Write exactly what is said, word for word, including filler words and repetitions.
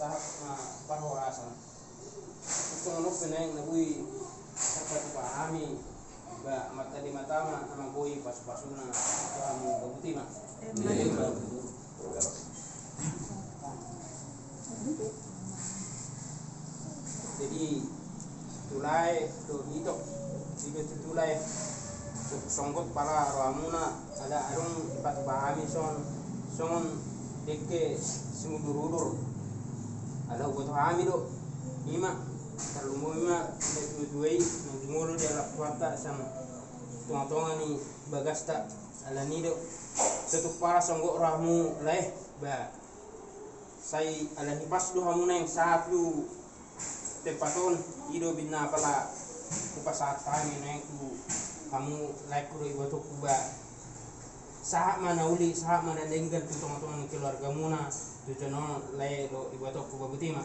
Sahat ma parhorasan. Songon on pe naeng na boi tarpatupa hami, ba, amanta Debata ma na manggohi pasupasuna tu hamu, ba botima. Jadi, tu lae dohot ito, ito tu lae, so-, songgot pala rohamuna, ala adong dipatupa hami songon, songon dengke simudurudur. Ala huboto hami do, ima, tarlumobi ma na tuatua i, na jumolo dialap Tuhanta sian tongatonga ni bagasta, alani i do. So tung pala songgot rohamu lae, ba, sai alani pas do hamu naeng sahat tu tempat on, i do umbahen na pala hupasahat hami naeng tu hamu laengku dohot ibotongku, ba, sahat ma na uli, sahat ma na denggan tu tongatonga ni keluargamuna, tu jolo on lae dohot ibotongku, ba botima.